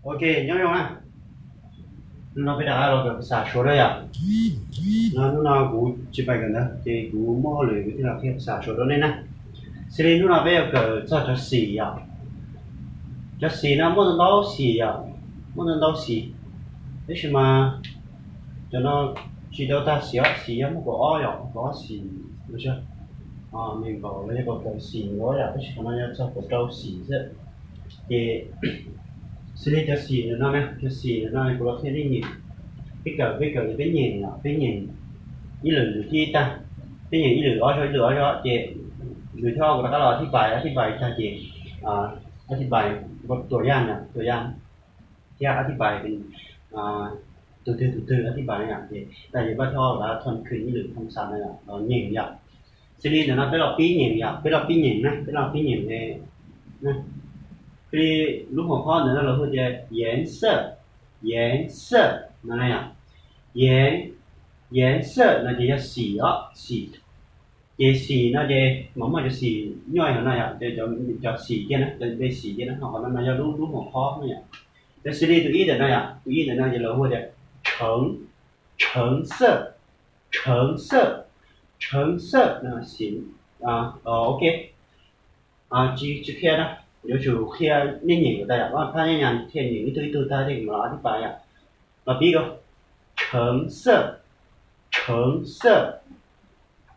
Ok, nyob zoo na. Hnub no peb rov qab los kawm phas xas Suav dua yom. No hnub no kuv tsis pais kawm ntawv ces kuv muaj hauj lwm kuv thiaj los qhia phas xas Suav rau nej na. Xws li hnub no peb yuav kawm txog cov xim yom. Cov xim no muaj ntau ntau xim yom, muaj ntau ntau xim. Tab sis mas cov no tsis tau tag xim ob xim, yog muaj kaum ob yom, kaum ob xim no xwb. Nees nkaum los yog kaum tawm xim nkaus yom, tab sis qhov no yog txog kaum rau xim xwb. Ces xws li cov xim ntawm no na, cov xim ntawm no kuv los qhia nej nyeem. Peb kawm, peb kawm ces peb nyeem yom, peb nyeem ib lwm lwm thib ib tag, peb nyeem ib lwm ob zaug ib lwm ob zaug ces lwm thib ob kuv rov qab los thib pais, thib pais tag ces thib pais npau tuam yaj na, tuam yaj thiab thib pais tus twg tus twg thib pais no yom, ces tag ces npau thib ob kuv rov qab thom khwm ib lwm thom xas no yom, los nyeem yom. Xws li ntawm no peb los pib nyeem yom, peb los pib nyeem na, peb los pib nyeem na. Xws li lub hauv qhob ntawm no lawv hu tias 颜色, 颜色 no na yom. 颜, 颜色 no ces yog xim os, xim. Ces xim no ces mas muaj cov xim nyob hauv no yom, cov xim kiag na, cov npe xim kiag na, ho qhov no mas yog lub, lub hauv qhob no yom. Ces xws li tus ib ntawm no yom, tus ib ntawm no ces lawv hu tias 橙, 橙色, 橙色, 橙色 no xim. Ok, tsis, tsis qhia na, yuav tsum qhia nej nyeem kom tau yom, phab nyab nyas thiaj nyeem ib tug ib tug tag thiaj mam los thib pais yom. Los pib rau: 橙色, 橙色,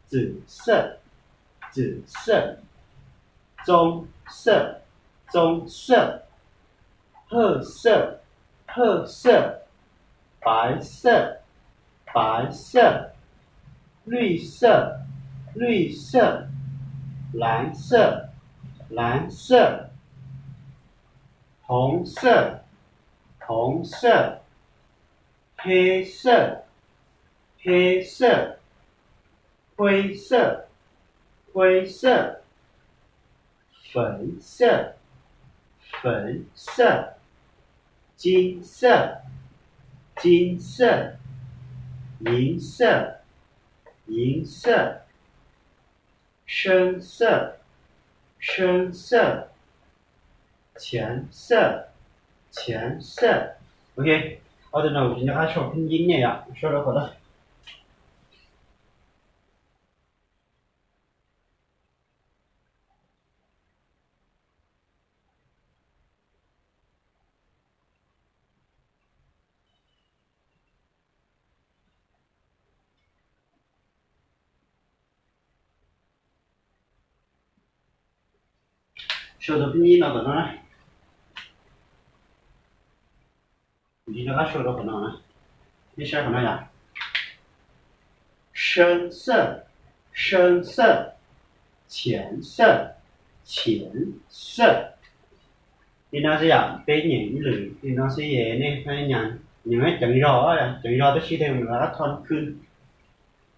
紫色, 紫色, 棕色, 棕色, 褐色, 褐色, 白色, 白色, 绿色, 绿色, 蓝色, 蓝色, 红色, 红色, 黑色, 黑色, 灰色, 灰色, 粉色, 粉色, 金色, 金色, 银色, 银色, 深色, 深色, 浅色, 浅色. Ok, ob tug no kuv tsis nco qab sau pheej yib nej yom, sau rau qhov no. Sau tus pheej yib no tom no na. Kuv tsis nco qab sau rau qhov no na. Nej saib qhov no yom. 深色, 深色, 浅色, 浅色. Li no xwb yom, peb nyeem ib lwm li no xwb es nej nyeem ceev zog, ceev zog tab sis tej mus lawv thom khwm.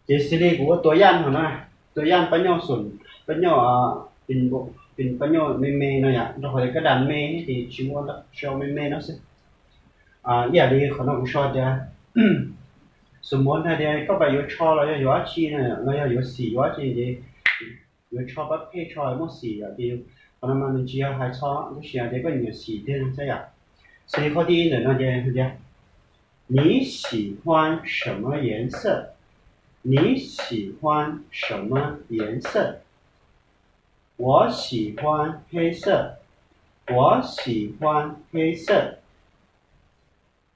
Ces xws li kuv ua tuam yaj no na, tuam yaj pab nyoj xum, pab nyoj, pab nyoj me me no yom, rau qhov tias koj dam me ces tsis muaj, sau me me no xwb. Ib yam li qhov no kuv sau tias, xum muab hais tias koj pab yuav tsho los yog yuav dab tsi no los yog yuav xim yuav dab tsi ces yuav tsho pab phem tsho muaj xim yom, ces qhov no mas nws tsis yog hais tsho tab sis hais tias koj nyiam xim tiag xwb yom. Xws li qhov thib ib ntawm no ces hais tias 你喜欢什么颜色？你喜欢什么颜色？我喜欢黑色。我喜欢黑色。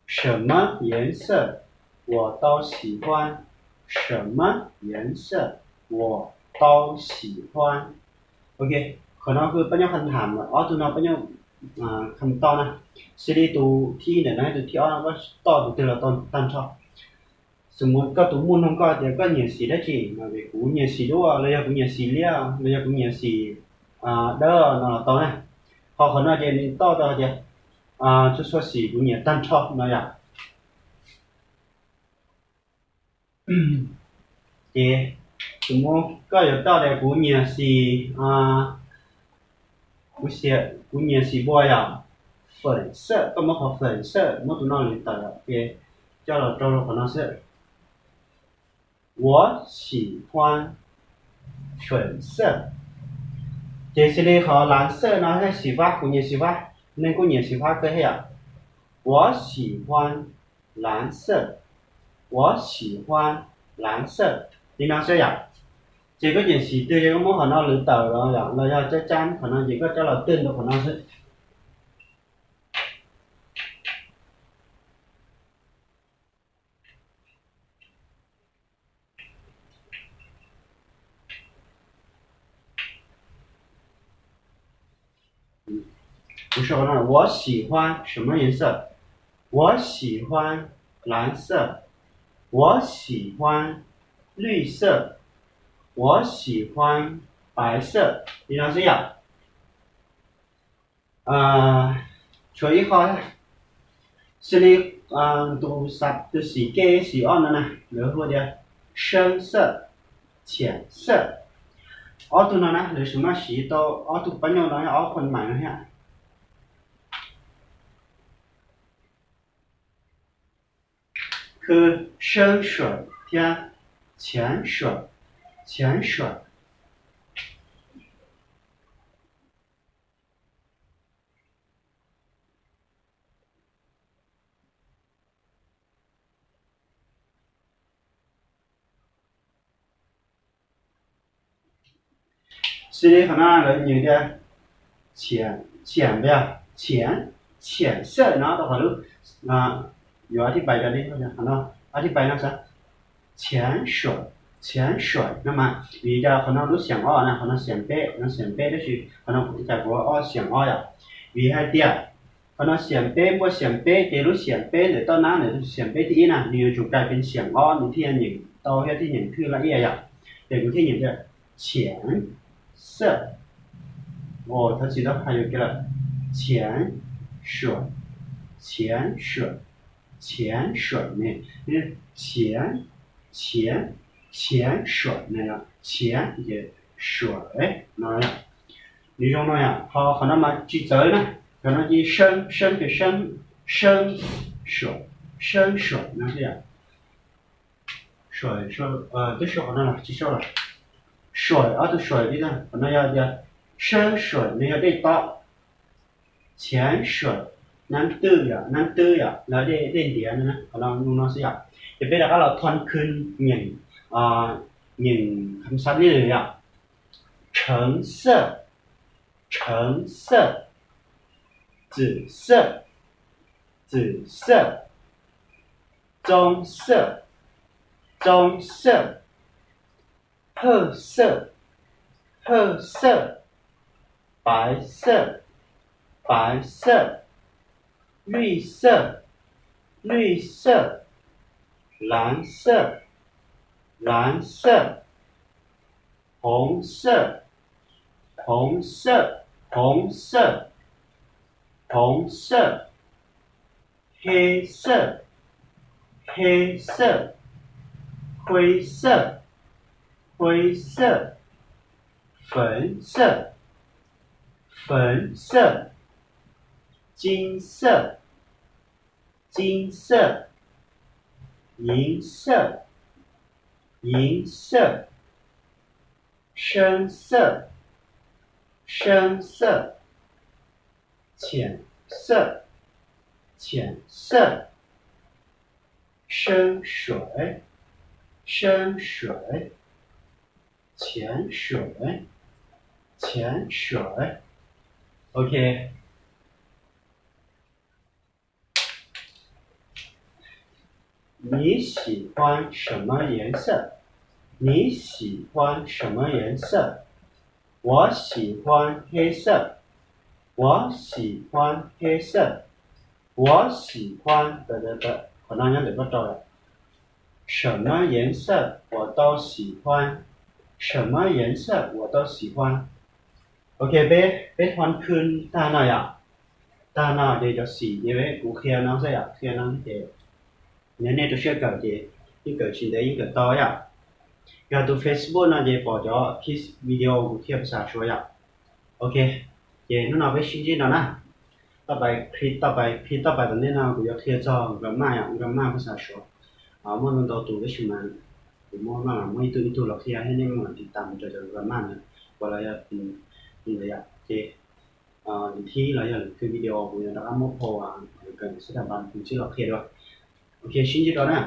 什么颜色？我都喜欢。什么颜色？我都喜欢。 Ok, qhov no kuj pab nyob kham tham, ob tug no pab nyob kham tau na. Xws li tus thib ntawm no, tus thib ob no koj toj tus twg los tau tag nrho. Xws li koj tus muaj noog koj tias koj nyiam xim dab tsi no, kuv nyiam xim duab los yog kuv nyiam xim liab los yog kuv nyiam xim dawb no los tau na. Ho qhov no ces nws toj tau tias txhua txhua xim kuv nyiam tag nrho no yom. Ces tus muaj koj yuav toj tias kuv nyiam xim, kuv nyiam xim npua yom, 粉色, koj muab qhov 粉色 muab tus no lwv tawm ces coj los rau rau qhov no xwb. 我喜欢粉色. Ces xws li qhov 蓝色 no yog xim fab, kuv nyiam xim fab, neeg kuj nyiam xim fab kawg thiab yom. 我喜欢蓝色. 我喜欢蓝色. Li no xwb yom. Ces koj nyeem xim twg ces koj muab qhov no lwv tawm los yom, los yog cab cab qhov no ces koj coj los twj rau qhov no xwb. 我喜欢什么颜色？我喜欢蓝色。我喜欢绿色。我喜欢白色。Li no xwb yom. Tshuav ib qho xws li tus xim, tus xim ke xim ob no na, lawv hu tias 深色, 浅色. Ob tug no na lawv tsuas muaj siv tau ob tug pab nyuj no thiab ob khuam mais no thiab. คือ 深水 thiab 浅水, 浅水. Xws li qhov no lawv nyeem tias 浅, 浅 yog 浅, 浅色 no rau qhov lub, yuav อธิบาย cov li qhov no, อธิบาย no xwb. 浅水, 浅水 no mas vim yog qhov no lub xiam ob na, qhov no xiam peb, no xiam peb tab sis qhov no kuv cas kuv ob xiam ob yom. Vim hais tias qhov no xiam peb npuaj xiam peb ces lub xiam peb ntawm toj nab ntawm xiam peb thib ib na nws yuav tsum kais pes xiam ob nws thiaj nyeem tau thiab thiaj nyeem thwj laj iaj yom. Ces kuv thiaj nyeem tias 浅色. Thov txim ntau hais yus kiag lawm. 浅水, 浅水, 浅水 ne, 浅, 浅, 浅水 ne, 浅 ces 水 no. Nws zoo no yom, ho qhov no mas tsis txawv na, qhov no ces 深, 深 ces 深, 深水, 深水 no xwb yom. 水, twb sau qhov no los tsis sau los. 水 ob tug 水 li ntag, qhov no yog tias 深水 no yog dej tob. 浅水 nab twj yom, nab twj yom, los dej, dej ntiav no, qhov no zoo no xwb yom. Ces peb rov qab los ทวนคืน nyeem, nyeem kham xab li lawm yom. 橙色, 橙色, 紫色, 紫色, 棕色, 棕色, 褐色, 褐色, 白色, 白色, 绿色, 绿色, 蓝色, 蓝色, 红色, 红色, 红色, 红色, 黑色, 黑色, 灰色, 灰色, 粉色, 粉色, 金色, 金色, 银色, 银色, 深色, 深色, 浅色, 浅色, 深水, 深水, 浅水, 浅水. Ok. 你喜欢什么颜色？你喜欢什么颜色？我喜欢黑色。我喜欢黑色。我喜欢 qhov no nyob ntawm koj rau lawm. 什么颜色我都喜欢. 什么颜色我都喜欢. Ok, peb, peb ทวนคืน tag no yom. Tag no ces cov xim ces kuv qhia no xwb yom, qhia no ces yog nej rau siab kawm ces yeej kawm tsis ntev yeej kawm tau yom. Yog tus Facebook no ces pom cov video kuv qhia phas xas Suav yom. Ok, ces hnub no peb sib ntsib no na. Toj pais clip, toj pais clip toj pais tom ntej no kuv yuav qhia txog grammar yom, grammar phas xas Suav. Muaj ntau ntau tus tab sis mas kuv muab, muab ib tug ib tug los qhia thiab nej mam tiv tam rau cov grammar ntawd, uas los yog li ntawd yom. Ces lwm thib los yog lwm thwv video kuv yuav rov qab muab post lwm Sib tham npas kuv sib los qhia dua. Ok, sib ntsib dua na.